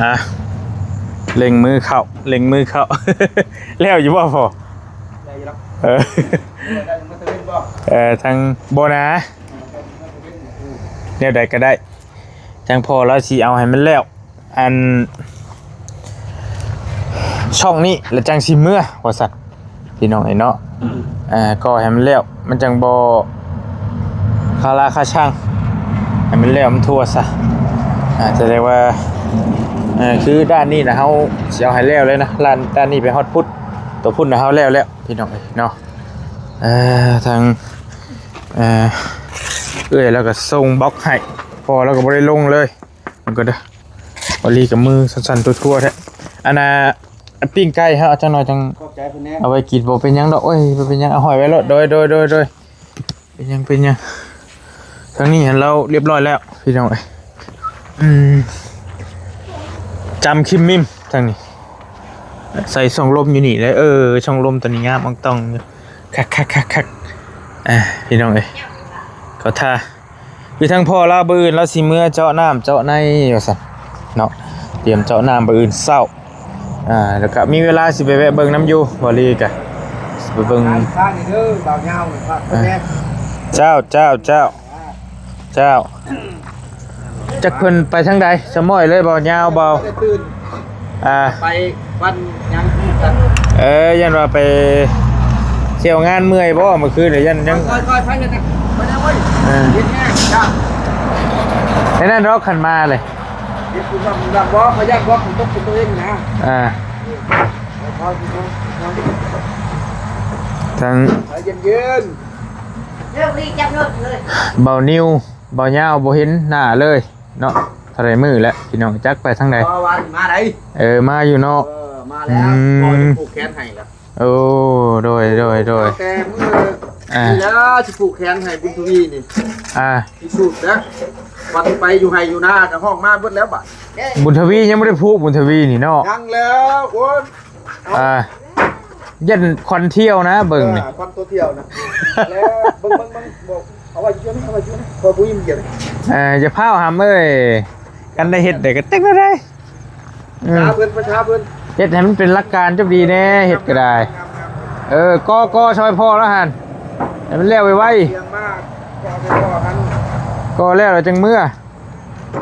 ອ່ະ ເລັ່ງມືເຂົ້າ ເລັ່ງມືເຂົ້າ ແລ້ວຢູ່ບໍ່ພໍ່? ໄດ້ຢູ່ແລ້ວ ເອີ ເອີ ໄດ້ຢູ່ ມາຕະເວັນບໍ່? ເອີ ທາງ ບໍ່ນາ ແນວໃດກໍໄດ້ ທາງພໍ່ລາວຊິເອົາໃຫ້ມັນແລ້ວ ອັນ ຊ່ອງນີ້ແລ້ວຈັ່ງຊິເມືອ ວ່າຊັ້ນ ພີ່ນ້ອງເອີຍເນາະ ອ່າ ກໍໃຫ້ມັນແລ້ວ ມັນຈັ່ງບໍ່ຄາລາຄາຊັງ ໃຫ້ມັນແລ້ວມັນທົ່ວຊະ ອ່າ ສະແດງວ່າ ເອີ ຄືດ້ານນີ້ນະ ເຮົາຊິເອົາໃຫ້ແລ້ວເລີຍນະ ດ້ານ ດ້ານນີ້ໄປຮອດພຸ້ນ ໂຕພຸ້ນນະ ເຮົາແລ້ວແລ້ວ ພີ່ນ້ອງເອີຍເນາະ ເອີ ທາງ ເອີ ເອື້ອຍລາວກໍສົ່ງບລັອກໃຫ້ ພໍ່ລາວກໍບໍ່ໄດ້ລົງເລີຍ ມັນກໍເດີ ບາລີກັບມືສັ່ນໆ ທົ່ວໆ ແທ້ ອັນນ່າ ປີ້ງໄກ່ເຮົາເອົາຈັກໜ່ອຍ ຈັ່ງ ຂອບໃຈເພິ່ນແດ່ ເອົາໄວ້ກິນ ບໍ່ເປັນຫຍັງດອກ ໂອ້ຍ ບໍ່ເປັນຫຍັງ ເອົາຫ້ອຍໄວ້ໂລດ ໂດຍ ໂດຍ ໂດຍ ໂດຍ ເປັນຫຍັງ ເປັນຫຍັງ ທາງນີ້ຫັ້ນລາວລຽບຮ້ອຍແລ້ວ ພີ່ນ້ອງເອີຍ ອືມ ຈຳຄິມມິມ ທາງນີ້ ໃສ່ຊ່ອງລົມຢູ່ນີ້ເດີ ເອີ ຊ່ອງລົມຕົວນີ້ງາມອ່ອງຕ່ອງຢູ່ ຄັກໆໆໆ ອ່າ ພີ່ນ້ອງເອີຍ ເຂົາທ່າ ຄືທາງພໍ່ລາວ ມື້ອື່ນລາວຊິເມືອເຈາະນ້ຳເຈາະໃນວ່າຊັ້ນເນາະ ຕຽມເຈາະນ້ຳມື້ອື່ນເຊົ້າ ອ່າ ແລ້ວກະມີເວລາຊິໄປແວະເບິ່ງນຳຢູ່ ບໍ່ລີກະ ຊິໄປເບິ່ງ ອ່າ ເຈົ້າ ເຈົ້າ ເຈົ້າ ເຈົ້າ ຈັກເພິ່ນໄປທາງໃດ ສະໝ້ອຍເລີຍບໍ່ ຍາວບໍ່? ອ່າ ໄປວັນຫຍັງກັນ ເອີ ຢ້ານວ່າໄປທ່ຽວງານເມື່ອຍບໍ່ ເມື່ອຄືນນີ້ ຢ້ານຍັງ ຄ່ອຍໆ ໄປເລີຍນະ ໄປເລີຍເວີຍ ເອີ ເຮັດແຮງຈ້າ ແນວນັ້ນດອກ ຄັນມາເລີຍ ເຮັດຄືວ່າມັນວ່າບໍ່ ຂ້ອຍຢ້ານບໍ່ ມັນຕົກໃສ່ຕົວເອງນະ ອ່າ ຄ່ອຍໆ ທາງ ໃຈເຢັນໆ ເລື່ອງນີ້ຈັບລົດເລີຍ ເບົານິວ ເບົາຍາວ ບໍ່ເຫັນໜ້າເລີຍ ເນາະ ເທົ່າໃດມື້ແລ້ວ ພີ່ນ້ອງ ຈັກໄປທາງໃດ ເອີ ມາໄດ ເອີ ມາຢູ່ເນາະ ເອີ ມາແລ້ວ ອືມ ພໍ່ຈະຜູກແຂນໃຫ້ລະ ໂອ້ ໂດຍ ໂດຍ ໂດຍ ແຕ່ມື້ ອ່າ ນີ້ລະຊິຜູກແຂນໃຫ້ບຸນທະວີນີ້ ອ່າ ພິສູດນະ ວັນໄປຢູ່ໄຮ່ຢູ່ນາກໍຮ້ອງມາເບິດແລ້ວບາດ ບຸນທະວີຍັງບໍ່ໄດ້ຜູກ ບຸນທະວີນີ້ເນາະ ຍັງແລ້ວ ໂອ້ຍ ອ່າ ຢ້ານຄວັນທ່ຽວນະ ເບິ່ງນີ້ ເອີ ຄວັນຕົວທ່ຽວນະ ແລ້ວເບິ່ງ ເບິ່ງ ເບິ່ງ ບອກ ເອົາໄວ້ຢູ່ນີ້ ເອົາໄວ້ຢູ່ນີ້ ຂ້ອຍບໍ່ຍິນຢຽບ ເອີ ຢ່າພ້າວຫຳເອີຍ ຄັນໄດ້ເຮັດໄດ້ກໍຈັກແນວໃດ ອືມ ປະຊາເພິ່ນ ປະຊາເພິ່ນ ເຮັດໃຫ້ມັນເປັນຫຼັກການຈົບດີແດ່ ເຮັດກໍໄດ້ ເອີ ກໍ ກໍຊ່ອຍພໍ່ລະຫັ້ນ ໃຫ້ມັນແລ້ວໄວໆ ຕຽມມາ ກໍໃຫ້ພໍ່ຫັ້ນ ກໍແລ້ວລະຈັ່ງເມືອ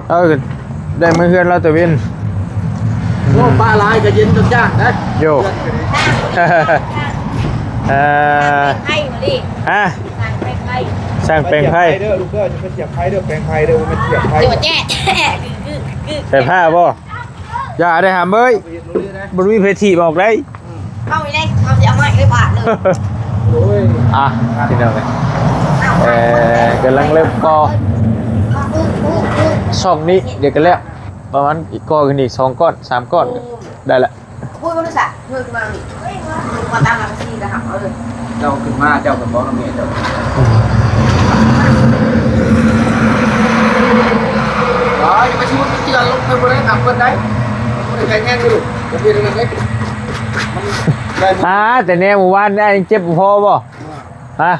ເອີ ໄດ້ມາເຮືອນລາວຕາເວັນ ໂອ້ ປາຫຼາຍກໍເຢັນຈົນຍາກນະ ໂຢ ເອີ ໄຟບໍ່ດີ ຮະ ສ້າງແປງໄຟ ສ້າງແປງໄຟ ໄປສຽບໄຟເດີລູກເດີ ຈະໄປສຽບໄຟເດີ ແປງໄຟເດີ ບໍ່ແມ່ນສຽບໄຟ ຈະມາແຈ້ ໄຟຟ້າບໍ່? ຢ່າໄດ້ຫຳເອີຍ ບໍ່ມີໃຜຖີບອອກໄດ້ ເອົາໄວ້ເລີຍ ເຮົາຊິເອົາໄມ້ໄປບາດເລີຍ ໂອ້ຍ ອ່ະ ພີ່ນ້ອງເອີຍ ເອີ ກຳລັງເລີ່ມກໍ່ ຊ່ອງນີ້ ດຽວກໍແລ້ວ ປະມານອີກ ກໍ່ຂຶ້ນອີກສອງກ້ອນ ສາມກ້ອນ ໄດ້ລະ ໂອ້ຍ ບໍ່ໄດ້ສະ ເຮີຍ ມານີ້ ມາຕາມຫຼັງຊີ້ກະຫາເອົາເລີຍ ເຈົ້າຂຶ້ນມາ ເຈົ້າກໍບອກນຳແມ່ເຈົ້າ ອືມ ບໍ່ ຢ່າໄປຊູດເຈື່ອນລົງໄປບໍ່ໄດ້ນຳເພິ່ນໄດ້ ບໍ່ໄດ້ໄກແຮງເດ້ລູກ ບໍ່ເປັນຫຍັງເດ້ ມັນໄດ້ ອ່າ ແຕ່ແນວມື້ວານນີ້ຍັງເຈັບບໍ່ພໍບໍ່? ຮະ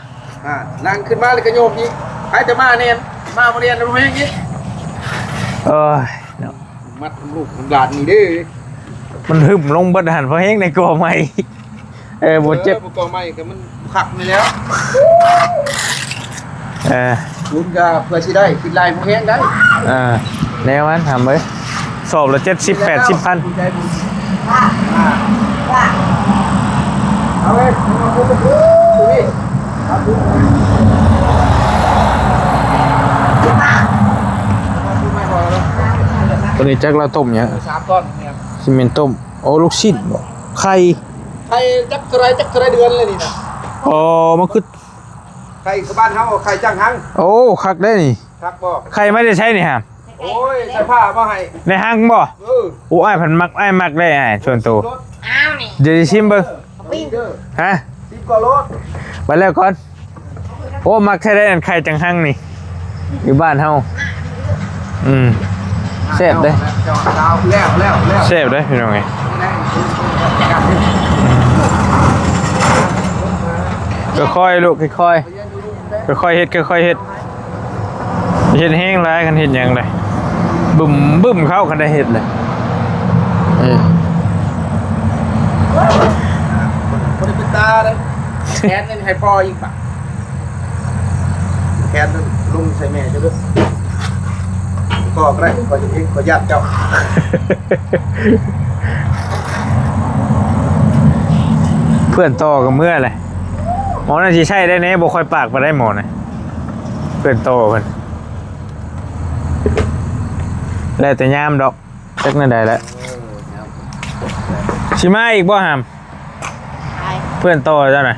ອ່າ ນັ່ງຂຶ້ນມາແລ້ວກໍໂຍມອີກ ໃຜແຕ່ມາແນ່ນ ມາບໍ່ແນ່ນ ແລ້ວແຮງອີກ ໂອ້ຍ ເນາະ ມັດນຳລູກນຳຫຼານນີ້ເດ້ ມັນຫຶ້ມລົງເບິດຫັ້ນ ພໍແຮງໃນກໍໃໝ່ ເອີ ບໍ່ເຈັບ ເອີ ບໍ່ກໍໃໝ່ກໍມັນຄັກນີ້ແລ້ວ ເອີ ຄູນກໍເພື່ອຊິໄດ້ ຄິດຫຼາຍບໍ່ແຮງໄດ້ ເອີ ແນວມັນຫຳເອີຍ ສອບລະເຈັດສິບແປດສິບພັນ ເອົາເວີຍ ໂຕນີ້ຈັກລາວຕົ້ມຫຍັງ ສາມຕອນ ຊິແມ່ນຕົ້ມ ໂອ້ ລູກຊີ້ນບໍ່ ໄຂ່ ໄຂ່ຈັກເທົ່າໃດ ຈັກເທົ່າໃດເດືອນແລ້ວນີ້ນະ ອໍ ມັນຄື ໄຂ່ຄືບ້ານເຮົາ ໄຂ່ຈັງຫັງ ໂອ້ ຄັກເດ້ນີ້ ຄັກບໍ່ ໄຂ່ມາແຕ່ໃສນີ້ຫະ ໂອ້ຍ ໃສ່ຜ້າມາໃຫ້ ໃນຫັງບໍ່ ເອີ ໂອ້ ອ້າຍເພິ່ນມັກ ອ້າຍມັກໄດ໋ ອ້າຍ ສ່ວນໂຕ ອ້າວ ນີ້ ດຽວຊິຊິມເບິ່ງ ເອີ ຮະ ຊິມກ່ອນໂລດ ໄປແລ້ວກ່ອນ ໂອ້ ມັກແທ້ໄດ໋ ອັນໄຂ່ຈັງຫັງນີ້ ຢູ່ບ້ານເຮົາ ອືມ ແຊບເດ້ ແລ້ວ ແລ້ວ ແລ້ວ ແຊບເດ້ ພີ່ນ້ອງເອີຍ ຄ່ອຍໆ ລູກ ຄ່ອຍໆ ຄ່ອຍໆເຮັດ ຄ່ອຍໆເຮັດ ເຮັດແຮງຫຼາຍ ຄັນເຮັດຫຍັງເລີຍ ບຶ້ມໆ ເຂົ້າ ຄັນໄດ້ເຮັດເລີຍ ເອີ ບໍ່ໄດ້ເປັນຕາເດ້. ແຂນນີ້ໃຫ້ພໍ່ອີກບາດ ແຂນນັ້ນລົງໃສ່ແມ່ເຈົ້າເດີ້. ກໍບໍ່ໄດ້ ຂ້ອຍຈະເຮັດ ຂ້ອຍຢ້ານເຈົ້າ. ເພື່ອນຕໍ່ກໍເມື່ອແຫຼະ. ໝໍນັ້ນຊິໃຊ້ໄດ້ແດ່ ບໍ່ຄ່ອຍປາກປານໃດໝໍນະ. ເພື່ອນຕໍ່ເພິ່ນ ແລ້ວແຕ່ຍາມດອກ. ຈັກແນວໃດແຫຼະ. ຊິມາອີກບໍ່ຫຳ? ເພື່ອນຕໍ່ເຈົ້ານະ.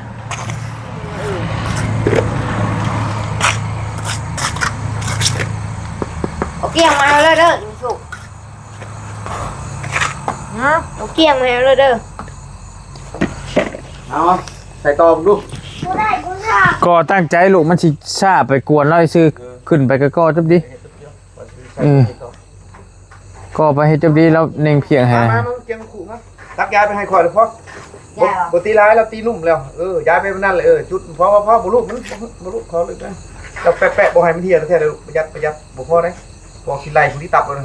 ເອົາກ້ຽງມາໃຫ້ເລີຍເດີ້ ສຸກ. ເອົາກ້ຽງມາໃຫ້ເລີຍເດີ້. ເອົາ ໃສ່ຕໍ່ເບິ່ງດູ. ກໍຕັ້ງໃຈລູກ ມັນຊິຊ້າໄປກວນລາວຊື່. ເອີ ຂຶ້ນໄປກໍກໍຈົບດີ. ເອີ ກໍໄປເຮັດຈັບດີ ລາວເນັ່ງພຽງໃຫ້. ມາ ມາ ມາ ກຽງຂູດມາ ຕັກຢາຍໄປໃຫ້ຂ້ອຍເລີຍພໍ. ຢາຍບໍ່? ບໍ່ຕີຫຼາຍ ລາວຕີນຸ້ມແລ້ວ. ເອີ ຢາຍໄປປານນັ້ນແຫຼະ. ເອີ ຈຸດ ພໍ ພໍ ພໍ ບໍ່ລຸກ ມັນບໍ່ລຸກ ຂໍລຶກນະ. ລາວແປະໆ ບໍ່ໃຫ້ມັນເຫ່ຍແທ້ໆ ເລີຍລູກ. ປະຢັດ ປະຢັດ ບໍ່ພໍເດ້. ບໍ່ຂີ້ໄລ່ຜູ້ທີ່ຕັບແລ້ວນະ.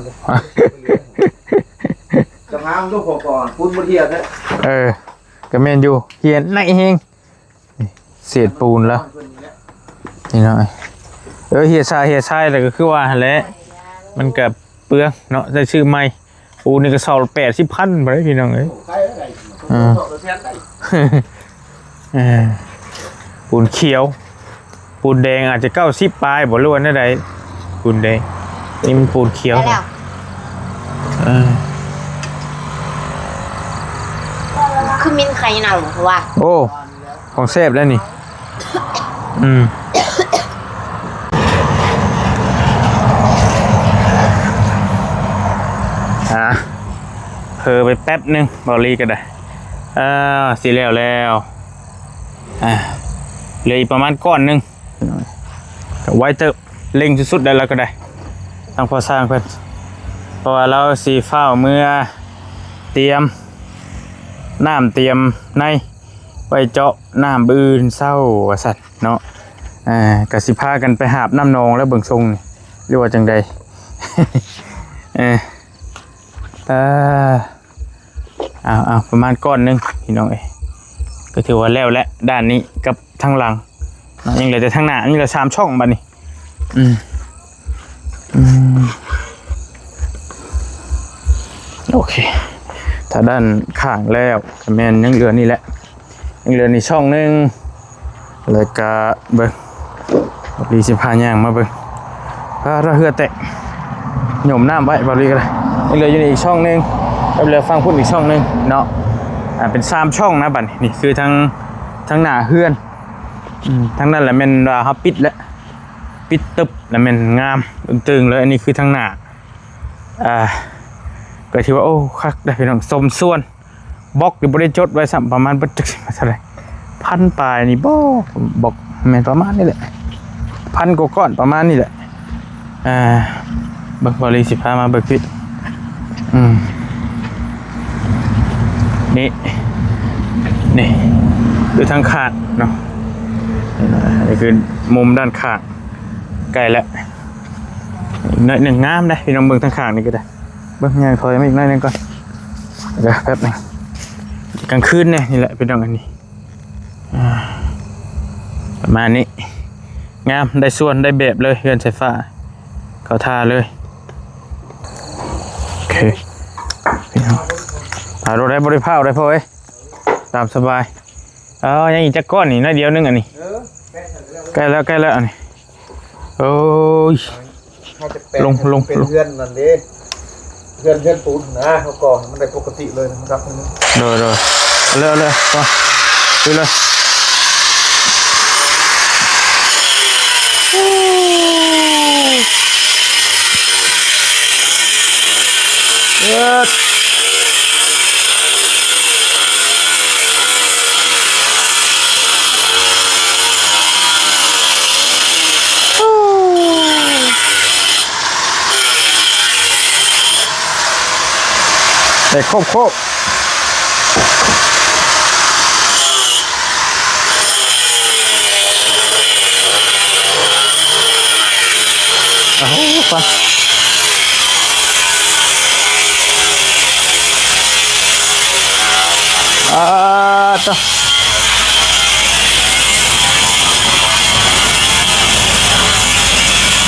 ຈະຫາມັນດູພໍກ່ອນ ປູນບໍ່ເຫ່ຍແທ້. ເອີ ກໍແມ່ນຢູ່ ເຫ່ຍໃນແຮງ. ນີ້ເສດປູນແລ້ວ ນີ້ເນາະ. ເອີ ເຮ່ຍຊາຍ ເຮ່ຍຊາຍ ແລ້ວກໍຄືວ່າຫັ້ນແຫຼະ ມັນກໍເປືອງເນາະ ໄດ້ຊື້ໃໝ່. ປູນນີ້ກໍຊອງລະແປດສິບພັນພຸ້ນເດ້ ພີ່ນ້ອງເອີຍ. ເອີ ເອີ ເອີ ປູນຂຽວ ປູນແດງອາດຈະເກົ້າສິບປາຍບໍ່ ຫຼືວ່າແນວໃດ? ປູນແດງ ນີ້ມັນປູນຂຽວ. ໄດ້ແລ້ວ ເອີ ຄືມິນໄຂ່ເນົ່າວະ. ໂອ້ ຂອງແຊບແລ້ວນີ້. ອືມ ອ່າ ເຜີໄປແປັບໜຶ່ງ ເບົາລີກໍໄດ້. ອ່າ ຊິແລ້ວແລ້ວ. ອ່າ ເຫຼືອອີກປະມານກ້ອນໜຶ່ງ ກໍໄວເຕີບ ເລັ່ງສຸດໆ ໄດ້ ລາວກໍໄດ້ ທາງພໍ່ຊ່າງເພິ່ນ ເພາະວ່າລາວຊິຟ້າວເມືອຕຽມນ້ຳຕຽມໃນ ໄວ້ເຈາະນ້ຳມື້ອື່ນເຊົ້າວ່າຊັ້ນເນາະ. ເອີ ກໍຊິພາກັນໄປຫາບນ້ຳໜອງແລ້ວເບິ່ງຊົງນີ້ ຫຼືວ່າຈັ່ງໃດ? ເອີ ເອີ ເອົາ ເອົາ ປະມານກ້ອນໜຶ່ງພີ່ນ້ອງເອີຍ ກໍຖືວ່າແລ້ວແຫຼະ ດ້ານນີ້ກັບທາງຫຼັງເນາະ. ຍັງເຫຼືອແຕ່ທາງໜ້າ ຍັງເຫຼືອສາມຊ່ອງບັດນີ້. ອືມ ອືມ ໂອເຄ ຖ້າດ້ານຂ້າງແລ້ວກໍແມ່ນຍັງເຫຼືອນີ້ແຫຼະ ຍັງເຫຼືອນີ້ຊ່ອງໜຶ່ງ ແລ້ວກະເບິ່ງ ເບົາລີຊິພາຍ່າງມາເບິ່ງ. ອ່າ ເຫື່ອແຕກ ໂຍມນ້ຳໄວ້ ເບົາລີກໍໄດ້. ຍັງເຫຼືອຢູ່ນີ້ອີກຊ່ອງໜຶ່ງ ແລ້ວເຫຼືອຝັ່ງພຸ້ນອີກຊ່ອງໜຶ່ງເນາະ. ອ່າ ເປັນສາມຊ່ອງນະບັດນີ້. ນີ້ຄືທາງ ທາງໜ້າເຮືອນ. ອືມ ທາງນັ້ນລະແມ່ນວ່າເຮົາປິດແລ້ວ ປິດຕຶບລະແມ່ນງາມຕຶງໆເລີຍ. ອັນນີ້ຄືທາງໜ້າ ອ່າ ກໍຖືວ່າ ໂອ້ ຄັກເດ້ພີ່ນ້ອງ ສົມສ່ວນ. ບລັອກນີ້ບໍ່ໄດ້ຈົດໄວ້ຊ້ຳ ປະມານເບິດຈັກຊິມາເທົ່າໃດ ພັນປາຍນີ້ບໍ? ບລັອກແມ່ນປະມານນີ້ແຫຼະ ພັນກວ່າກ້ອນປະມານນີ້ແຫຼະ. ອ່າ ເບິ່ງ ເບົາລີຊິພາມາເບິ່ງພິດ. ອືມ ນີ້ ນີ້ຄືທາງຂ້າງເນາະ. ອັນນີ້ຄືມຸມດ້ານຂ້າງ ໃກ້ແລ້ວ ອີກໜ້ອຍໜຶ່ງ. ງາມເດ້ພີ່ນ້ອງ ເບິ່ງທາງຂ້າງນີ້ກໍໄດ້. ເບິ່ງ ຍ່າງຖອຍມາອີກໜ້ອຍໜຶ່ງກ່ອນ ເດີ ແປັບໜຶ່ງ. ກາງຄືນແດ່ນີ້ແຫຼະພີ່ນ້ອງ. ອັນນີ້ ອ່າ ປະມານນີ້ ງາມ ໄດ້ສ່ວນໄດ້ແບບເລີຍ ເຮືອນສາຍຟ້າ ເຂົ້າທ່າເລີຍ. ໂອເຄ ຖ້າລົດໄດ້ ບໍ່ໄດ້ພ້າວໄດ້ພໍ່ເອີຍ ຕາມສະບາຍ. ເອີ ຍັງອີກຈັກກ້ອນນີ້ ໜ້ອຍດຽວໜຶ່ງ. ອັນນີ້ ເອີ ໃກ້ແລ້ວ ໃກ້ແລ້ວ ໃກ້ແລ້ວ ອັນນີ້. ໂອ້ຍ ເຮົາຈະແປງ ລົງ ໃຫ້ ລົງ ເປັນ ລົງ ເຮືອນນັ້ນເດ້ ເຮືອນ ເຮືອນປູນນະ ເຮົາກໍ່ໃຫ້ມັນໄດ້ປົກກະຕິເລີຍນະ ລະດັບນີ້. ໂດຍ ໂດຍ ເອົາເລີຍ ເອົາເລີຍ ໄປ ໄປເລີຍ. ເອີ ໄດ້ຄົບໆ. ເອົາໄປ ອ່າ ຕະ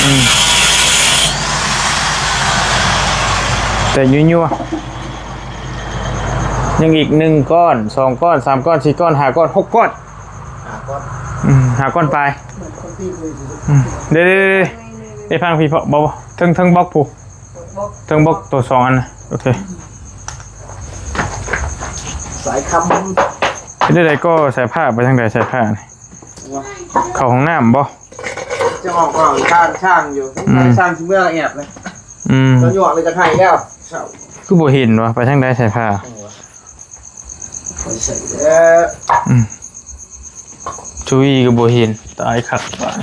ອືມ ແຕ່ຍົວໆ ຍັງອີກໜຶ່ງກ້ອນ ສອງກ້ອນ ສາມກ້ອນ ສີ່ກ້ອນ ຫ້າກ້ອນ ຫົກກ້ອນ ຫ້າກ້ອນ ອືມ ຫ້າກ້ອນປາຍ ອືມ ເດ້ໆໆ ໄດ້ຟັງພີ້ເພາະບໍ່ ເທິງ ເທິງບລັອກພຸ້ນ ເທິງບລັອກໂຕສອງອັນນະ ໂອເຄ ສາຍຄຳ ເຮັດໄດ້ໃດກໍສາຍຜ້າ ໄປທາງໃດສາຍຜ້ານີ້ ເຂົ້າຫ້ອງນ້ຳບໍ່ ຈະອອກຂອງຂ້າງຊ່າງຢູ່ ອືມ ຊ່າງຊິເມືອແອບເລີຍ ອືມ ລາວຫຍອກເລີຍ ຈະໃຫ້ແລ້ວ ຄືບໍ່ເຫັນວະ ໄປທາງໃດສາຍຜ້າ ໄປໃສແລ້ວ ອືມ ຈຸ້ຍກໍບໍ່ເຫັນ ຕາຍຄັກບາດ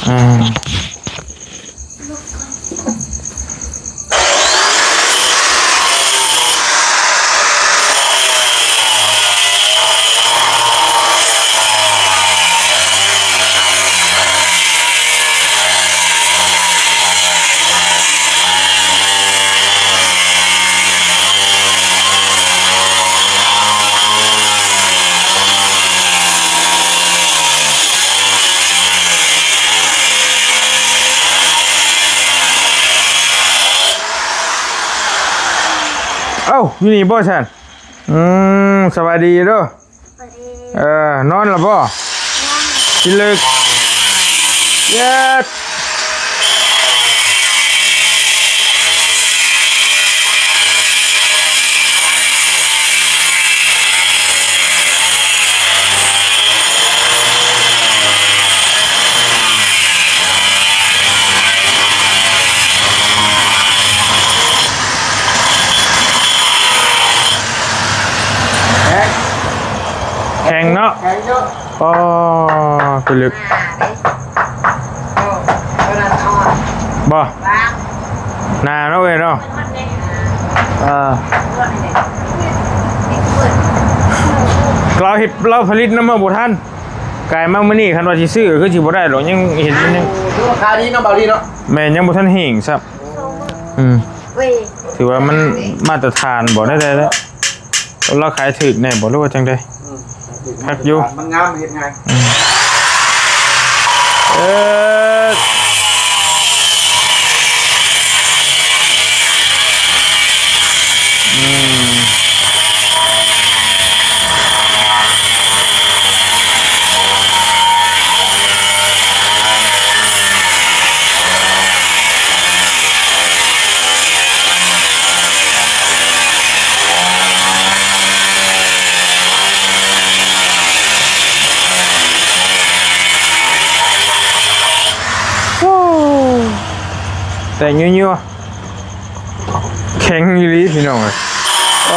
ອືມ. ເອົ້າ ຢູ່ນີ້ບໍ່ຊັ້ນ? ອືມ ສະບາຍດີເດີ້. ເອີ ນອນແລ້ວບໍ່? ກິນເລິກ ເຢັດ. ແຂງເນາະ ແຂງເນາະ. ອໍ ຄືເລິກ ອ່າ ເດ້ ໂອ້ ໂຕນັ້ນອ່ອນ ບໍ່ ຫວານ ໜາເນາະເອີຍເນາະ ມັນຮອດແດ່ ອ່າ ລວກໃຫ້ແດ່ ລາວເຮັດ ລາວຜະລິດນຳເຮົາບໍ່ທັນ ກາຍມາມື້ນີ້ ຄັນວ່າຊິຊື້ກໍຄືຊິບໍ່ໄດ້ດອກ ຍັງເຫັນມັນຍັງ ໂອ້ ຖືວ່າຂາຍດີເນາະ ບ່າວລີເນາະ ແມ່ນ ຍັງບໍ່ທັນແຫ້ງຊ້ຳ ອືມ ຖືວ່າມັນມາດຕະຖານບໍ່ ໄດ້ ໄດ້ ໄດ້. ລາວຂາຍຖືກແດ່ບໍ່ ຫຼືວ່າຈັ່ງໃດ? ອືມ ຄັກຢູ່ ມັນງາມ ເຮັດງ່າຍ ອືມ ເອີ ອືມ. ໂອ້ ແຕກຍົວໆ. ແຂງອີ່ຫຼີພີ່ນ້ອງເອີຍ ເອີ.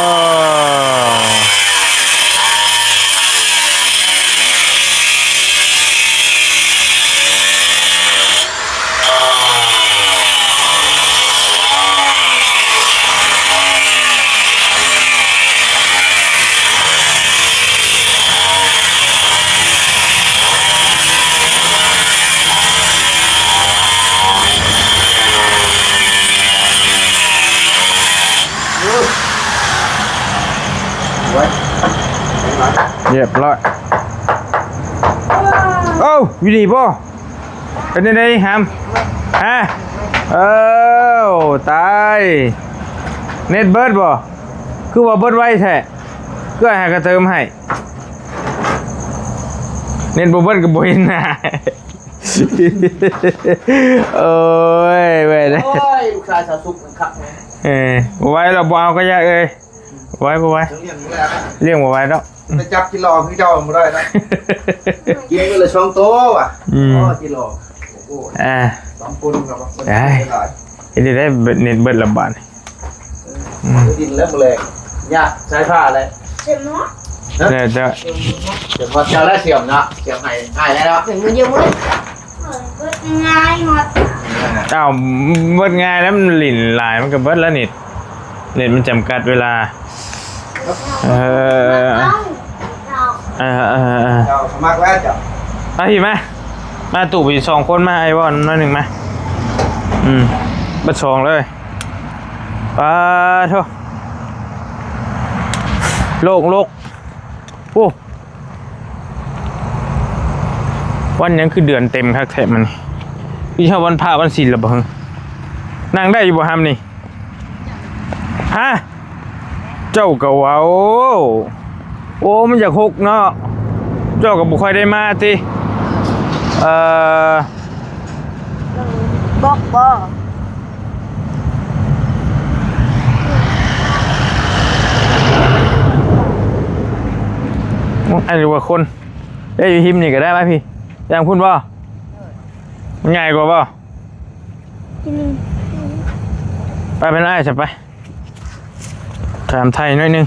ຮຽບຮ້ອຍ ໂອ້ ຢູ່ນີ້ບໍ່? ເປັນຈັ່ງໃດຫຳ? ຮະ? ເອີ ຕາຍ ເນັດເບິດບໍ່? ຄືວ່າເບິດໄວແທ້ ຄືອ້າຍຫາກະເຕີມໃຫ້ ເນັດບໍ່ເບິດກໍບໍ່ເຫັນໜ້າ ໂອ້ຍ ເວີຍ ໂອ້ຍ ລູກຊາຍສາວສຸກມັນຄັກແທ້ ເອີ ບໍ່ໄວແລ້ວ ບໍ່ເອົາກໍຢ່າເອີຍ. ບໍ່ໄວ ບໍ່ໄວ ຕ້ອງລ້ຽງບໍ່ໄດ້ ລ້ຽງບໍ່ໄວດອກ ໄປຈັບກິນຫຼໍ່ຄືເຈົ້າບໍ່ໄດ້ນະ ກິນມື້ລະສອງໂຕວ່ະ ອືມ ອໍ ກິນຫຼໍ່ ໂອ້ ອ່າ ສອງຄົນກໍບໍ່ໄດ້ຫຼາຍ ເຮັດໄດ້ ເນັດເບິດລະບາດນີ້ ເອີ ອືມ ກິນແລ້ວມື້ແລງ ຍາກສາຍຟ້າແຫຼະ ເຊື່ອມເນາະ ຮະ ແລ້ວເຈົ້າ ເຊື່ອມເນາະ ເຊື່ອມຮອດເຈົ້າແລ້ວ ເຊື່ອມເນາະ ເຊື່ອມໃຫ້ອ້າຍແລ້ວເນາະ ເຊື່ອມມື້ດຽວມື້ ເບິດງ່າຍໝົດ ອ້າວ ເບິດງ່າຍແລ້ວ ມັນຫຼິ້ນຫຼາຍ ມັນກໍເບິດແລ້ວເນັດ ເນັດມັນຈຳກັດເວລາ ເອີ ເອີ ເອີ ເຈົ້າສະໝັກແລ້ວເຈົ້າ ມາພີ້ມາ ມາຕູ້ໄປສອງຄົນ ມາ ອ້າຍເວົ້າໜ້ອຍໜຶ່ງມາ ອືມ ເບິດສອງເລີຍ ປາໂທ. ໂລກໂລກ ໂອ້ ວັນຫຍັງຄືເດືອນເຕັມຄັກແທ້ມື້ນີ້? ນີ້ຮອດວັນພະວັນສິນແລ້ວບໍ່? ນັ່ງໄດ້ຢູ່ບໍ່ຫຳນີ້? ຮະ? ເຈົ້າກໍເວົ້າ ໂອ້ ມັນຢາກຫົກເນາະ ເຈົ້າກໍບໍ່ຄ່ອຍໄດ້ມາຕິ? ເອີ ບລັອກບໍ່? ອັນນີ້ວ່າຄົນ ເອີ ຢູ່ຮິມນີ້ກໍໄດ້ ມາພີ້ ຢ່າງພຸ້ນບໍ່? ມັນງ່າຍກວ່າບໍ່? ໄປເປັນອ້າຍຊະ ໄປ ຖາມໄຖ່ໜ້ອຍໜຶ່ງ.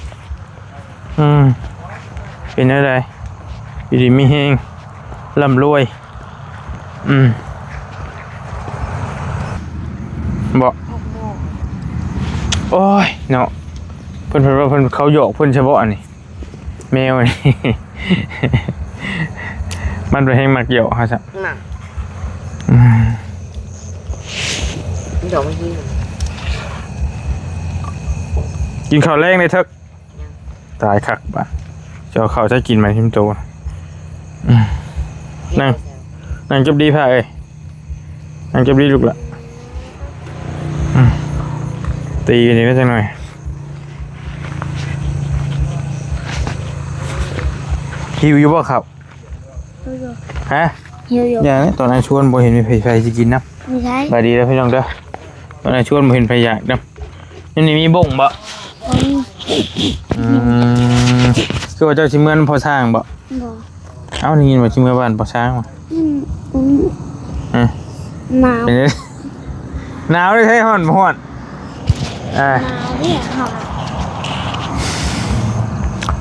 ອືມ ເປັນແນວໃດ? ຢູ່ດີມີແຮງ ລ່ຳລວຍ. ອືມ ບໍ່ ໂອ້ຍເນາະ ເພິ່ນ ເພິ່ນວ່າເພິ່ນ ເຂົາຢອກເພິ່ນຊະບໍ່ ອັນນີ້ ແມວນີ້ ມັນໄປແຮງມັກຢອກເຮົາຊະ ນັ້ນ ອືມ ມັນຢອກມາທີ່ ກິນເຂົ້າແລງເດ້ເຖິກ. ຕາຍຄັກບາດ ຈະເອົາເຂົ້າໃຫ້ກິນໃໝ່ທິມໂຕ. ອືມ ນັ່ງ ນັ່ງຈົບດີພາເອີຍ ນັ່ງຈົບດີລູກລະ. ອືມ ຕີກັນອີກແລ້ວຈັກໜ້ອຍ ຫິວຢູ່ບໍ່ເຂົ້າ? ຫິວຢູ່. ຮະ? ຫິວຢູ່. ຢ່າເລີຍ ຕອນອ້າຍຊວນບໍ່ເຫັນມີໃຜ ໃຜຊິກິນນຳ. ບໍ່ໃຊ່ ສະບາຍດີເດີພີ່ນ້ອງເດີ ຕອນອ້າຍຊວນບໍ່ເຫັນໃຜຢາກນຳ. ຢູ່ນີ້ມີບົ້ງບໍ່? ບໍ່ມີ. ອືມ ຄືວ່າເຈົ້າຊິເມືອນຳພໍ່ຊ້າງບໍ່? ບໍ່. ເອົ້າ ໄດ້ຍິນວ່າຊິເມືອບ້ານພໍ່ຊ້າງວ່າ. ອືມ ອືມ ຮະ? ໜາວ ເປັນ ໜາວເດ້ ໃຊ້ຮ້ອນບໍ່ຮ້ອນ? ອ່າ ໜາວເດ້ ຮ້ອນ.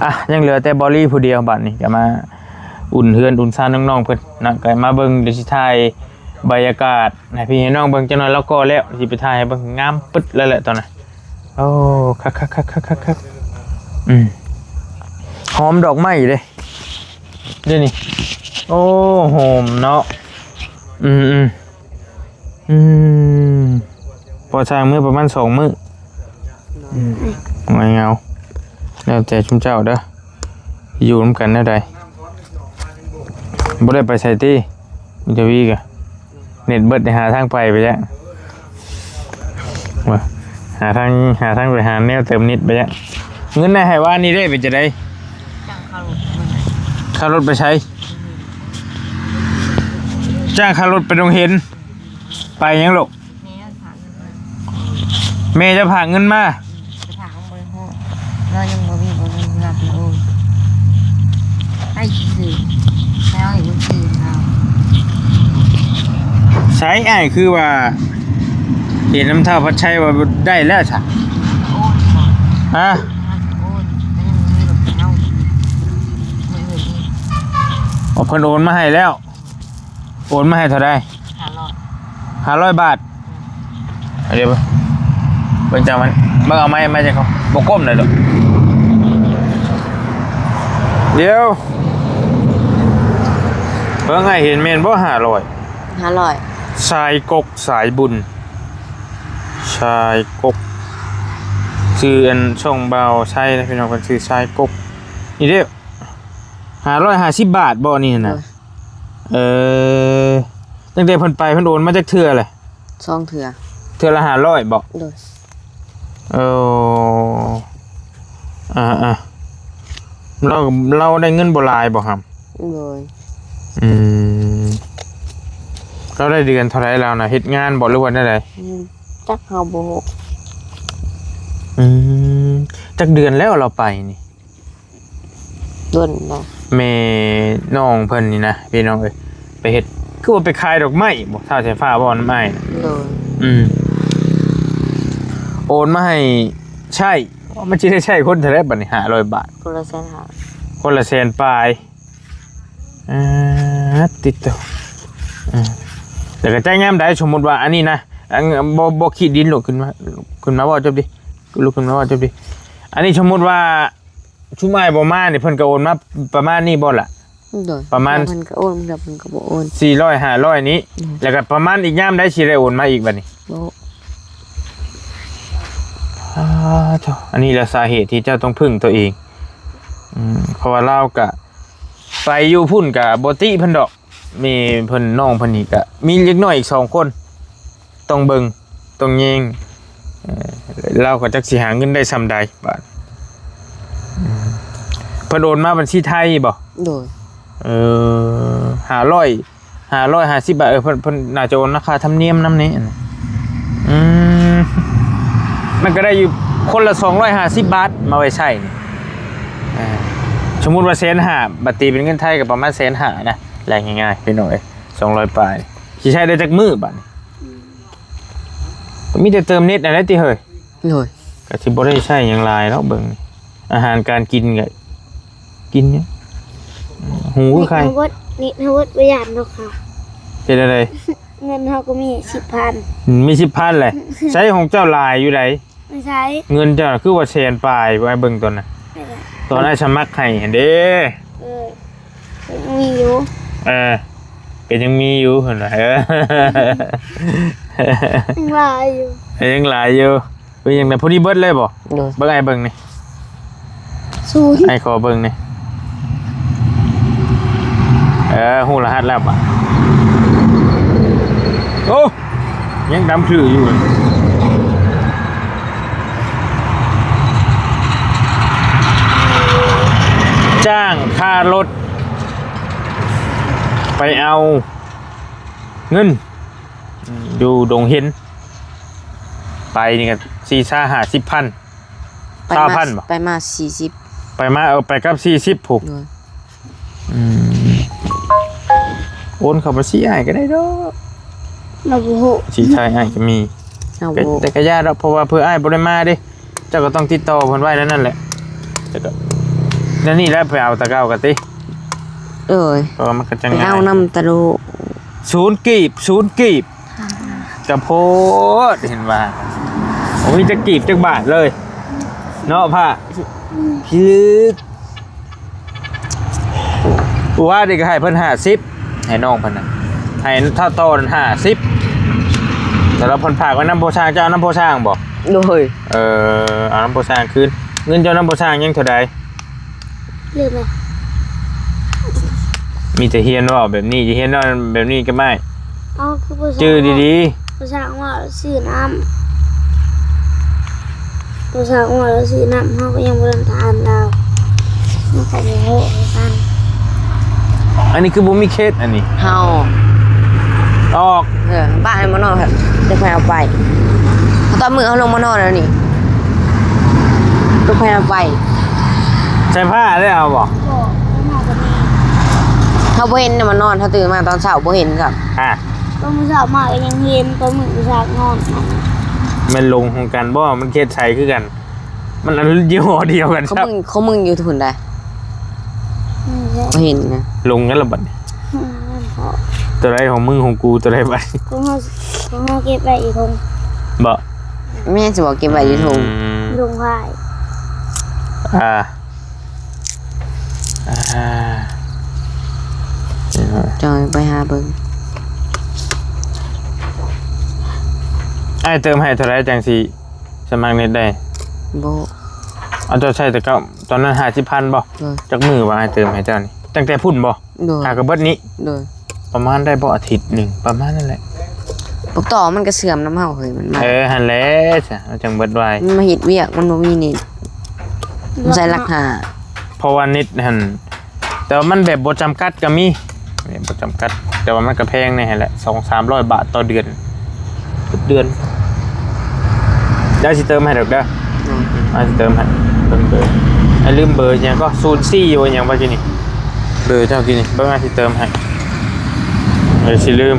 ອ່ະ ຍັງເຫຼືອແຕ່ບອລລີຜູ້ດຽວ ບາດນີ້ກໍມາອຸ່ນເຮືອນອຸ່ນຊານນ້ອງໆເພິ່ນເນາະ ກໍມາເບິ່ງ ດຽວຊິຖ່າຍ ບັນຍາກາດໃຫ້ພີ່ໃຫ້ນ້ອງເບິ່ງຈັກໜ້ອຍ ລາວກໍແລ້ວ ຊິໄປຖ່າຍໃຫ້ເບິ່ງ ງາມປຶດແລ້ວແຫຼະຕອນນັ້ນ. ໂອ້ ຄັກໆໆໆໆ ອືມ ຫອມດອກໄມ້ເດ້ ເດ້ນີ້. ໂອ້ ຫອມເນາະ. ອືມໆ ອືມ ພໍສ້າງມື້ປະມານສອງມື້. ອືມ ຫວຍເຫງົາ ແລ້ວແຕ່ຊຸມເຈົ້າເດີ. ຢູ່ນຳກັນແນວໃດ? ບໍ່ໄດ້ໄປໃສຕິ? ມີແຕ່ວີກະ ເນັດເບິດ ຫາທາງໄປໄປແລ້ວ ວ່າ ຫາທາງ ຫາທາງໄປ ຫາແນວເຕີມເນັດໄປແລ້ວ. ເງິນໃນໃຫ້ວານນີ້ເດ້ ເປັນຈັ່ງໃດ? ຈ້າງຄ່າລົດ ຄ່າລົດໄປໃສ? ຈ້າງຄ່າລົດໄປດົງເຫັນ. ໄປຫຍັງລູກ? ແມ່ເຈົ້າຝາກເງິນມາ. ແມ່ເຈົ້າຝາກເງິນມາ? ອືມ ໄປຝາກຂອງບໍລິໂພກ ລາວຍັງບໍ່ມີ ບໍ່ມີເງິນຮັບໂອນ. ໃຫ້ຊື່ໆ ໃຫ້ເອົາໃຫ້ບັນຊີເຮົາ. ໃສອ້າຍ ຄືວ່າເຫັນນຳທ້າວພັດໄຊວ່າໄດ້ແລ້ວຊະ? ໂອນ. ຮະ? ໂອນ. ຍັງບໍ່ມີລົດໃຫ້ເຮົາ. ມື້ອື່ນນີ້ ອໍ ເພິ່ນໂອນມາໃຫ້ແລ້ວ. ໂອນມາໃຫ້ເທົ່າໃດ? ຫ້າຮ້ອຍ ຫ້າຮ້ອຍບາດ. ອືມ ດຽວເບິ່ງ ເບິ່ງຈັກມັນ ເບິ່ງເອົາໄມ້ ໄມ້ຈັກເຂົາບໍ່ກົ້ມເລີຍດອກ. ດຽວ ເບິ່ງໃຫ້ເຫັນແມ່ນບໍ່? ຫ້າຮ້ອຍ ຫ້າຮ້ອຍ ສາຍກົກສາຍບຸນ ສາຍກົກ ຊື່ອັນ ຊ່ອງບ່າວໄຊນະ ພີ່ນ້ອງ ເພິ່ນຊື່ສາຍກົກ. ນີ້ເດ້ ຫ້າຮ້ອຍຫ້າສິບບາດບໍ່ ນີ້ນະ? ໂດຍ. ເອີ ຕັ້ງແຕ່ເພິ່ນໄປ ເພິ່ນໂອນມາຈັກເທື່ອແຫຼະ? ສອງເທື່ອ. ເທື່ອລະຫ້າຮ້ອຍບໍ? ໂດຍ. ເອີ ອ່າໆ ລາວ ລາວໄດ້ເງິນບໍ່ຫຼາຍບໍຫຳ? ໂດຍ. ອືມ ລາວໄດ້ເດືອນເທົ່າໃດລາວນະ? ເຮັດງານບໍ ຫຼືວ່າແນວໃດ? ອືມ ຈັກ ເຮົາບໍ່ຮູ້. ອືມ ຈັກເດືອນແລ້ວລາວໄປນີ້? ດົນແລ້ວ. ແມ່ນ້ອງເພິ່ນນີ້ນະ ພີ່ນ້ອງເອີຍ ໄປເຮັດ ຄືວ່າໄປຂາຍດອກໄມ້ບໍ? ທ້າວສາຍຟ້າເວົ້ານຳອ້າຍນະ. ໂດຍ. ອືມ ໂອນມາໃຫ້ໃຊ້ ມັນຊິໄດ້ໃຊ້ຄົນເທົ່າໃດບັດນີ້? ຫ້າຮ້ອຍບາດ. ຄົນລະແສນຫ້າ. ຄົນລະແສນປາຍ. ອ່າ ຕິດໂຕ. ອືມ ແລ້ວກໍຈ່າຍຍາມໃດ? ສົມມຸດວ່າອັນນີ້ນະ ອັນ ບໍ່ ບໍ່ຂີດດິນ ລຸກຂຶ້ນມາ ຂຶ້ນມາເວົ້າຈົບດິ ລຸກຂຶ້ນມາເວົ້າຈົບດິ. ອັນນີ້ສົມມຸດວ່າ ຊຸມອ້າຍບໍ່ມານີ້ ເພິ່ນກໍໂອນມາປະມານນີ້ບໍ່ລະ? ໂດຍ. ປະມານ ເພິ່ນກໍໂອນ ເພິ່ນກໍບໍ່ໂອນ ສີ່ຮ້ອຍ ຫ້າຮ້ອຍນີ້. ໂດຍ. ແລ້ວກໍປະມານອີກຍາມໃດຊິໄດ້ໂອນມາອີກບັດນີ້? ບໍ່ຮູ້. ອ່າ ໂທ້ ອັນນີ້ລະສາເຫດທີ່ເຈົ້າຕ້ອງເພິ່ງຕົວເອງ ອືມ ເພາະວ່າລາວກະໄປຢູ່ພຸ້ນກະບໍ່ຕິເພິ່ນດອກ ແມ່ເພິ່ນ ນ້ອງເພິ່ນນີ້ກະມີເດັກນ້ອຍອີກສອງຄົນ ຕ້ອງເບິ່ງ ຕ້ອງແຍງ ເອີ ລາວກໍຈັກຊິຫາເງິນໄດ້ຊ່ຳໃດບາດ ອືມ ເພິ່ນໂອນມາບັນຊີໄທບໍ? ໂດຍ ເອີ ຫ້າຮ້ອຍ ຫ້າຮ້ອຍຫ້າສິບບາດ ເອີ ເພິ່ນ ເພິ່ນໜ້າຈະໂອນຄ່າທຳນຽມນຳນີ້ ອືມ ມັນກໍໄດ້ຢູ່ຄົນລະສອງຮ້ອຍຫ້າສິບບາດ ມາໄວ້ໃຊ້ນີ້ ເອີ ສົມມຸດວ່າແສນຫ້າ ບາດຕີເປັນເງິນໄທກໍປະມານແສນຫ້ານະ ແລກງ່າຍໆ ພີ່ນ້ອງເອີຍ ສອງຮ້ອຍປາຍ ຊິໃຊ້ໄດ້ຈັກມື້ບາດນີ້? ອືມ ກໍມີແຕ່ເຕີມເນັດຫັ້ນແຫຼະຕິເຮີ້ຍ. ໂດຍ ກໍຊິບໍ່ໄດ້ໃຊ້ຫຍັງຫຼາຍດອກ ເບິ່ງອາຫານການກິນກໍກິນຫຍັງ ຫູຄືໄຂ່ ເນັດເຮົາເບິດ ເນັດເຮົາເບິດ ບໍ່ຢ້ານດອກຄ່ະ. ເຮັດແນວໃດ? ເງິນເຮົາກໍມີສິບພັນ ອືມ ມີສິບພັນແຫຼະ. ໃຊ້ຂອງເຈົ້າຫຼາຍຢູ່ໃດ? ໃຊ້ ເງິນເຈົ້າຄືວ່າແສນປາຍ ໄວ້ເບິ່ງຕອນນັ້ນ ຕອນອ້າຍສະໝັກໃຫ້ຫັ້ນເດ້. ເອີ ກໍຍັງມີຢູ່ ເອີ ກໍຍັງມີຢູ່ຫັ້ນວ່າ ເອີ ຍັງຫຼາຍຢູ່ ເອີ ຍັງຫຼາຍຢູ່. ເປັນຫຍັງນະ ຜູ້ນີ້ເບິດເລີຍບໍ່? ໂດຍ ເບິ່ງ ອ້າຍເບິ່ງນີ້ ສູນ ອ້າຍຂໍເບິ່ງນີ້ ເອີ ຮູ້ລະຫັດແລ້ວບາດ ໂອ້ ຍັງດຳຄືຢູ່ ຈ້າງຄ່າລົດ ໄປເອົາເງິນ ອືມ ຢູ່ດົງເຫັນ ໄປນີ້ກໍສີ່ຫ້າສິບພັນ ໄປມາ ຊາວພັນບໍ່? ໄປມາສີ່ສິບ ໄປມາ ເອີ ໄປກັບສີ່ສິບພຸ້ນ ໂດຍ ອືມ ໂອນເຂົ້າບັນຊີອ້າຍກໍໄດ້ດອກ ລາວບໍ່ຮູ້ ບັນຊີໄທອ້າຍກໍມີ ເຮົາ ແຕ່ ບໍ່ ແຕ່ກໍຢ່າດອກ ເພາະວ່າເພື່ອອ້າຍບໍ່ໄດ້ມາເດ້ ເຈົ້າກໍຕ້ອງຕິດຕໍ່ເພິ່ນໄວ້ແນວນັ້ນແຫຼະ ແລ້ວກໍ ແນວນີ້ແຫຼະ ໄປເອົາແຕ່ເກົ່າກໍຕິ ໂດຍ ເພາະວ່າມັນກໍຈັ່ງ ໄປເອົານຳຕະໂລ ສູນກີບ ສູນກີບ ກະໂພດ ເຫັນວ່າບໍ່ມີຈັກກີບຈັກບາດເລີຍເນາະ ພະ ອືມ ພິລຶກ ຜູ້ວ່ານີ້ກໍໃຫ້ເພິ່ນຫ້າສິບ ໃຫ້ນ້ອງເພິ່ນນະ ໃຫ້ທ້າວຕໍ່ນັ້ນຫ້າສິບ ແຕ່ລະເພິ່ນຝາກໄວ້ນຳພໍ່ຊ່າງ ເຈົ້າເອົານຳພໍ່ຊ່າງບໍ່? ໂດຍ ເອີ ເອົານຳພໍ່ຊ່າງຄືນ ເງິນເຈົ້ານຳພໍ່ຊ່າງຍັງເທົ່າໃດ? ລືມແລ້ວ ມີແຕ່ຮຽນເວົ້າແບບນີ້ ຈະຮຽນເວົ້າແບບນີ້ກັບອ້າຍ ເອົາ ຄືບໍ່ສ້າງ ຈື່ດີໆ ບໍ່ສ້າງວ່າຊື້ນ້ຳ ບໍ່ສ້າງວ່າຊື້ນ້ຳ ເຮົາກໍຍັງບໍ່ທັນຖາມລາວ ມັນກໍບໍ່ຮູ້ຄືກັນ ອັນນີ້ຄືບໍ່ມີເຂດ ອັນນີ້ ເຮົາ ອອກ ເອີ ບ້ານໃຫ້ມານອນ ແລ້ວໃຜເອົາໄປ ຕອນມື້ເຮົາລົງມານອນແລ້ວນີ້ ແລ້ວໃຜເອົາໄປ ໃສ່ຜ້າໄດ້ເອົາບໍ່? ບໍ່ ເຮົາບໍ່ເຫັນນະ ມານອນ ເຮົາຕື່ນມາຕອນເຊົ້າບໍ່ເຫັນຊ້ຳ ຮະ ຕອນມື້ເຊົ້າມາກໍຍັງເຫັນ ຕອນມື້ເຊົ້ານອນ ແມ່ນຫຼົງຂອງກັນບໍ່? ມັນເຂດໃສຄືກັນ? ມັນອັນຍີ່ຫໍ້ດຽວກັນ ຂອງມຶງ ຂອງມຶງຢູ່ພຸ້ນໃດ ບໍ່ເຫັນນະ ຫຼົງກັນລະບັດນີ້ ຕົວໃດຂອງມຶງຂອງກູຕົວໃດບັດ ຂອງເຮົາ ຂອງເຮົາເກັບໄວ້ອີກຖົງ ບໍ່ ແມ່ນຊິບອກເກັບໄວ້ຢູ່ຖົງ ອືມ ຖົງໄວ້ ອ່າ ອ່າ ຈອຍໄປຫາເບິ່ງ ອ້າຍເຕີມໃຫ້ເທົ່າໃດຈັ່ງຊິ ສະໝັກເນັດໄດ້ ບໍ່ ເອົາ ເຈົ້າໃຊ້ແຕ່ເກົ່າ ຕອນນັ້ນຫ້າສິບພັນບໍ່? ໂດຍ ຈັກມື້ວ່າອ້າຍເຕີມໃຫ້ເຈົ້ານີ້ ຕັ້ງແຕ່ພຸ້ນບໍ່? ໂດຍ ຫາກໍເບິດນີ້ ໂດຍ ປະມານໄດ້ບໍ່ ອາທິດໜຶ່ງ ປະມານນັ້ນແຫຼະ ພວກຕໍ່ມັນກໍເສື່ອມນຳເຮົາເຮີ້ຍ ມັນມາ ເອີ ຫັ້ນແຫຼະ ຊະ ມັນຈັ່ງເບິດໄວ ມັນມາເຮັດວຽກ ມັນບໍ່ມີເນັດ ມັນໃຊ້ຫຼັກຫ້າ ເພາະວ່າເນັດຫັ້ນ ແຕ່ວ່າມັນແບບບໍ່ຈຳກັດກໍມີ ແບບບໍ່ຈຳກັດ ແຕ່ວ່າມັນກໍແພງແດ່ຫັ້ນແຫຼະ ສອງສາມຮ້ອຍບາດຕໍ່ເດືອນ ທຸກເດືອນ ດຽວຊິເຕີມໃຫ້ດອກເດີ ອືມ ດຽວຊິເຕີມໃຫ້ ເບິ່ງເບີ ອ້າຍລືມເບີຫຍັງກໍ ສູນສີ່ ວ່າຫຍັງວ່າກີ້ນີ້ ເບີເຈົ້າກີ້ນີ້ ເບິ່ງ ອ້າຍຊິເຕີມໃຫ້ ດຽວຊິລືມ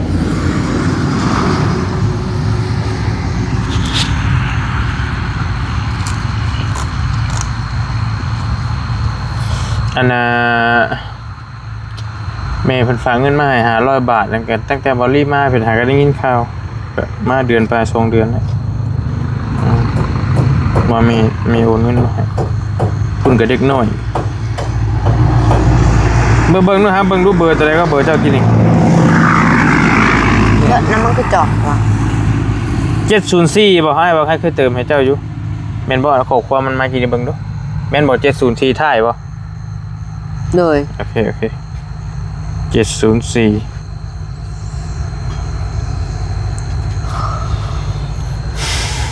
ອັນນ່າ ແມ່ເພິ່ນຝາກເງິນມາໃຫ້ຫ້າຮ້ອຍບາດ ແລ້ວກໍຕັ້ງແຕ່ເບົາລີມາ ເພິ່ນຫາກໍໄດ້ຍິນຂ່າວ ກໍມາເດືອນປາຍສອງເດືອນແລ້ວ ອືມ ວ່າແມ່ ແມ່ໂອນເງິນມາໃຫ້ ເພິ່ນກໍເດັກນ້ອຍ ເບິ່ງ ເບິ່ງດູ ຫາເບິ່ງດູ ເບີຕົວໃດກໍເບີເຈົ້າກີ້ນີ້ ເອີ ນ້ຳມັນຄືຈອກວ່າ ເຈັດສູນສີ່ ບໍ່ ອ້າຍວ່າໃຜເຄີຍເຕີມໃຫ້ເຈົ້າຢູ່ ແມ່ນບໍ່? ຂໍ້ຄວາມມັນມາກີ້ນີ້ ເບິ່ງດູ ແມ່ນບໍ່? ເຈັດສູນສີ່ ທ້າຍບໍ່? ໂດຍ ໂອເຄ ໂອເຄ ເຈັດສູນສີ່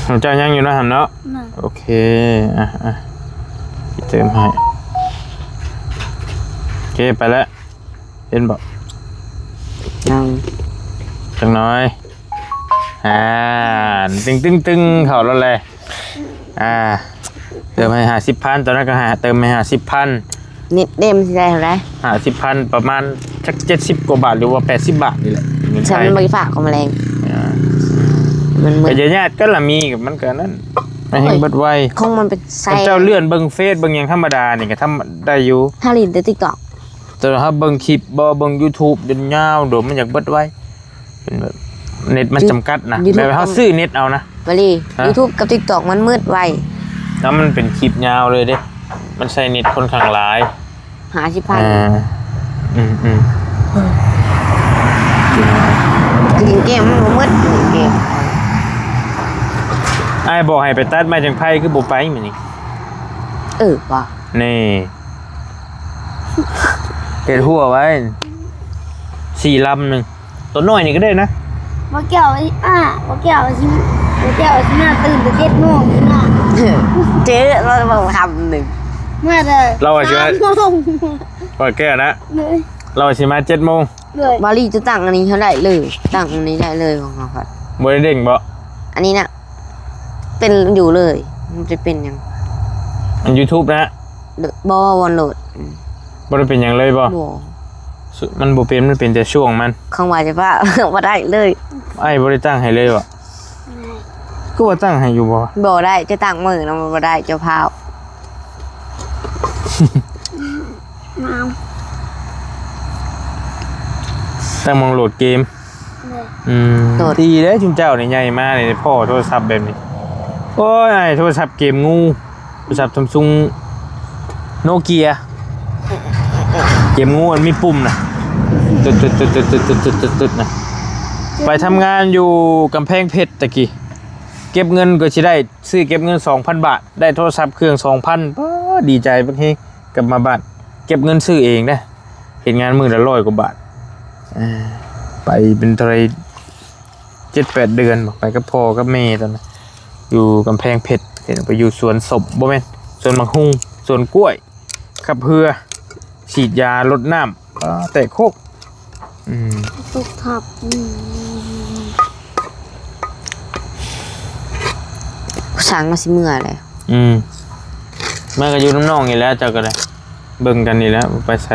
ຂອງເຈົ້າຍັງຢູ່ເນາະ ຫັ້ນເນາະ? ໂອເຄ ອ່ະ ອ່ະ ເຕີມໃຫ້ ໂອເຄ ໄປແລ້ວ ເຫັນບໍ່? ຍັງ ຈັກໜ້ອຍ ອ່າ ຕຶງໆໆ ເຂົ້າແລ້ວແຫຼະ ອ່າ ເຕີມໃຫ້ຫ້າສິບພັນ ຕອນນັ້ນກໍຫາ ເຕີມໃຫ້ຫ້າສິບພັນ ເນັດເດ ມັນຊິໄດ້ເທົ່າໃດ? ຫ້າສິບພັນ ປະມານຈັກເຈັດສິບກວ່າບາດ ຫຼືວ່າແປດສິບບາດນີ້ແຫຼະ ເງິນໄທ ມັນບໍ່ໄດ້ຝາກເອົາມາແລງ ອ່າ ມັນໝົດ ກໍຢ່າຍາດກັນລະ ມີມັນກໍນັ້ນ ມັນແຮ່ງເບິດໄວ ຂອງມັນເປັນແສນ ຄັນເຈົ້າເລື່ອນເບິ່ງເຟສເບິ່ງຫຍັງທຳມະດານີ້ກໍທຳ ໄດ້ຢູ່ ຖ້າຫຼິ້ນແຕ່ TikTok ແຕ່ຖ້າເບິ່ງຄລິບບໍ່ ເບິ່ງ YouTube ຍາວໆ ໂດນ ມັນຢາກເບິດໄວ ເປັນແບບເນັດມັນຈຳກັດນະ YouTube ແບບເຮົາຊື້ເນັດເອົານະ ບໍ່ລີ ຮະ? YouTube ກັບ TikTok ມັນມືດໄວ ແລ້ວມັນເປັນຄລິບຍາວເລີຍເດ້ ມັນໃຊ້ເນັດຄ່ອນຂ້າງຫຼາຍ ຫ້າສິບພັນ ອ່າ ອືມໆ ຫຼິ້ນເກມມັນບໍ່ໝົດ ຫຼິ້ນເກມ ອ້າຍບອກໃຫ້ໄປຕັດໄມ້ຈັງໄພ ຄືບໍ່ໄປມື້ນີ້ ເອີ ວ່າ ນີ້ ເຮັດຫົວໄວ້ ສີ່ລຳໜຶ່ງ ຕົວນ້ອຍນີ້ກໍໄດ້ນະ ບໍ່ກ່ຽວ ອ້າ ບໍ່ກ່ຽວຊິ ບໍ່ກ່ຽວຊິມາຕື່ນແຕ່ເຈັດໂມງນີ້ນະ ເຈ້ ລາວເວົ້າຄຳໜຶ່ງ ມາແຕ່ ລາວວ່າຊິມາ ສາມໂມງ ວ່າແກ້ວນະ ໂດຍ ລາວວ່າຊິມາເຈັດໂມງ ໂດຍ ບາລີຈະຕັ້ງອັນນີ້ເຮົາໄດ້ເລີຍ ຕັ້ງອັນນີ້ໄດ້ເລີຍຂອງເຮົາ ບໍ່ໄດ້ເດ້ງບໍ່? ອັນນີ້ນະ ເປັນຢູ່ເລີຍ ມັນຈະເປັນຫຍັງ? ອັນ YouTube ນະ? ບໍ່ ວອນໂຫຼດ ອືມ ບໍ່ໄດ້ເປັນຫຍັງເລີຍບໍ່? ບໍ່ ມັນບໍ່ເປັນ ມັນເປັນແຕ່ຊ່ວງມັນ ຂອງວ່າຈະວ່າ ບໍ່ໄດ້ເລີຍ ອ້າຍບໍ່ໄດ້ຕັ້ງໃຫ້ເລີຍບໍ່? ຄືວ່າຕັ້ງໃຫ້ຢູ່ບໍ່? ບໍ່ໄດ້ ຈະຕັ້ງມື້ນຳບໍ່ໄດ້ ເຈົ້າພາວ ອ້າວ ຕັ້ງໝ່ອງໂຫຼດເກມ ໂດຍ ອືມ ໂດຍ ດີເດ້ ຊຸມເຈົ້ານີ້ໃຫຍ່ມານີ້ພໍ້ໂທລະສັບແບບນີ້ ໂອ້ຍ ໂທລະສັບເກມງູ ໂທລະສັບຊຳຊຸງໂນເກຍ ເກມງູອັນມີປຸ່ມນະ ຕຶດໆໆໆໆໆນະ ໄປທຳງານຢູ່ກຳແພງເພັດຕະກີ້ ເກັບເງິນກໍຊິໄດ້ ຊື້ເກັບເງິນສອງພັນບາດ ໄດ້ໂທລະສັບເຄື່ອງສອງພັນ ປາດ ດີໃຈບັກເຮງ ກັບມາບ້ານ ເກັບເງິນຊື້ເອງເດ້ ເຮັດງານມື້ລະຮ້ອຍກວ່າບາດ ເອີ ໄປເປັນເທົ່າໃດ ເຈັດແປດເດືອນບໍ ໄປກັບພໍ່ກັບແມ່ຕອນນັ້ນ ຢູ່ກຳແພງເພັດ ເຫັນໄປຢູ່ສວນສົ້ມ ບໍ່ແມ່ນ ສວນໝາກຮຸ່ງ ສວນກ້ວຍ ຂັບເຮືອ ສີດຢາ ລົດນ້ຳ ປາ ແຕກໂຄກ ອືມ ຕົກທັບ ອືມ ຊ່າງ ມາຊິເມືອແຫຼະ ອືມ ມາກໍຢູ່ນຳນ້ອງນີ້ແຫຼະ ເຈົ້າກໍໄດ້ ເບິ່ງກັນນີ້ແຫຼະ ບໍ່ໄປໃສ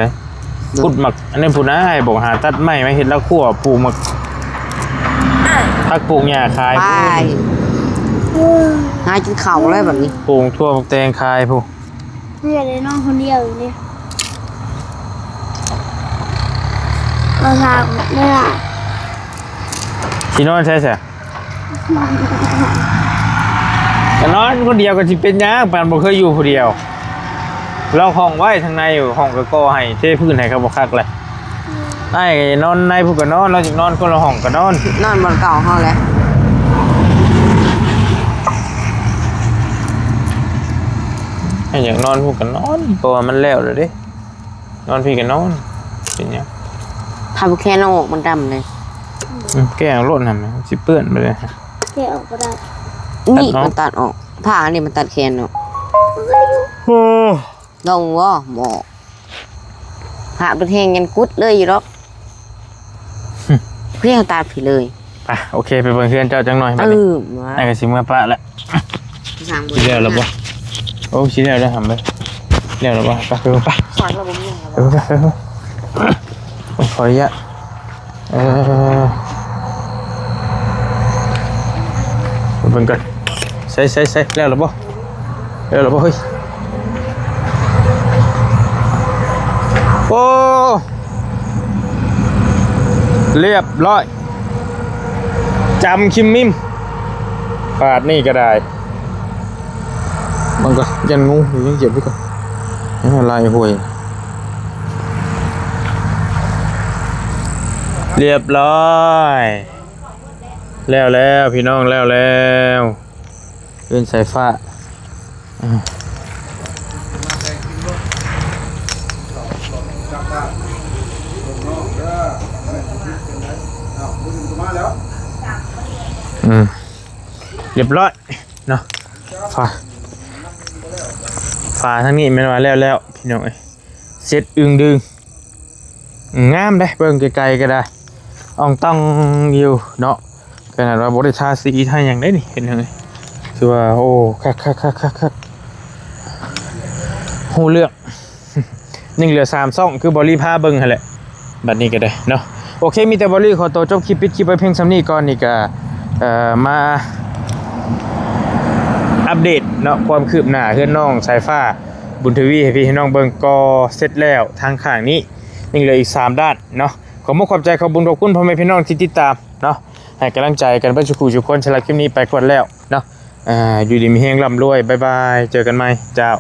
ເບິ່ງ ຂຸດໝາກ ອັນນີ້ພຸ້ນນະ ໃຫ້ບອກຫາຕັດໄມ້ມາເຮັດລາຄົວ ປູກໝາກ ຜັກປູກຫຍ້າຂາຍ ໄປ ຫາກິນເຂົ້າແລ້ວບັດນີ້ ປູກຖົ່ວໝາກແຕງຂາຍພຸ້ນ ເພື່ອໄດ້ນອນຄົນດຽວຢູ່ນີ້ ເອົາທາງເມື່ອ ຊິນອນໃສຊະ? ກໍນອນຄົນດຽວກໍຊິເປັນຫຍັງ ປານບໍ່ເຄີຍຢູ່ຜູ້ດຽວ ລອກຫ້ອງໄວ້ທາງໃນ ຫ້ອງກໍກໍ່ໃຫ້ ເທພື້ນໃຫ້ກໍບໍ່ຄັກແຫຼະ. ອ້າຍນອນໃນພຸ້ນກໍນອນ ລາວຢາກນອນຄົນລະຫ້ອງກໍນອນ ນອນບ່ອນເກົ່າເຮົາແຫຼະ ໃຜຢາກນອນພຸ້ນກໍນອນ ເພາະວ່າມັນແລ້ວແລ້ວເດ້ ນອນພີ້ກໍນອນ ເປັນຫຍັງ ຖ້າບໍ່ແຄນອອກມັນດຳເດ້ ອືມ ແກະເອົາໂລດຫັ້ນ ມັນຊິເປື້ອນໄປເລີຍ ແກະອອກບໍ່ໄດ້ ນີ້ ຕັດອອກ ມັນຕັດອອກ ຜ້າອັນນີ້ມັນຕັດແຂນອອກ ໂອ້ ລອງບໍ່ ບໍ່ ພາບແຮງຍັນກຸດເລີຍຢູ່ດອກ ເພຍຕາຜີເລີຍ ໄປ ໂອເຄ ໄປເບິ່ງເຮືອນເຈົ້າຈັກໜ່ອຍ ເອີ ບາດນີ້ ມາ ອ້າຍກໍຊິເມືອປະແລ້ວ ສ້າງບໍ່ ຊິແລ້ວແລ້ວບໍ່? ໂອ້ ຊິແລ້ວແລ້ວ ຫຳເອີຍ ແລ້ວແລ້ວບໍ່? ໄປ ໄປເບິ່ງໄປ ສ້າງແລ້ວບໍ່ມີຫຍັງແລ້ວ ເອີ ໄປ ໄປ ໂອ້ ຂໍອະນຸຍາດ ເອີ ໄປເບິ່ງກ່ອນ ໃສ່ ໃສ່ ໃສ່ ແລ້ວແລ້ວບໍ່? ເອີ ແລ້ວບໍ່ເຮີ້ຍ ໂອ້ ລຽບຮ້ອຍ ຈຳຄິມມິມ ບາດນີ້ກໍໄດ້ ມັນກໍຢ້ານງູຢູ່ ຍັງເກັບໄວ້ກ່ອນ ຍັງລາຍຫ້ວຍ ລຽບຮ້ອຍ ແລ້ວແລ້ວ ພີ່ນ້ອງ ແລ້ວແລ້ວ ເຮືອນສາຍຟ້າ ອືມ อืม เรียบร้อยเนาะ ฝา ฝาทางนี้แม่นว่าแล้วแล้วพี่น้องเอ้ย เสร็จอึ่งดึง งามเด้ เบิ่งไกลๆก็ได้ อ่องต่องอยู่เนาะ ขนาดว่าบ่ได้ทาสีทาหยังได้นี่ เห็นไหม คือว่า โอ้ คักคักคักคักคัก ฮู้เรื่อง ยังเหลือสามช่อง คือบอลลี่พาเบิ่งหั่นแหละ บัดนี้ก็ได้เนาะ โอเค มีแต่บอลลี่ขอตัวจบคลิป ปิดคลิปไว้เพียงส่ำนี้ก่อน นี่ก็ เอ่อ มาอัปเดตเนาะ ความคืบหน้าเฮือนน้องสายฟ้า บุญทวี ให้พี่ให้น้องเบิ่ง ก่อเสร็จแล้วทางข้างนี้ ยังเหลืออีกสามด้านเนาะ ขอบอกขอบใจ ขอบบุญขอบคุณพ่อแม่พี่น้องที่ติดตามเนาะ ให้กำลังใจกันเบิดทุกคู่ทุกคน สำหรับคลิปนี้ไปก่อนแล้วเนาะ อ่า อยู่ดีมีแฮงร่ำรวย บ๊ายบาย เจอกันใหม่ เจ้า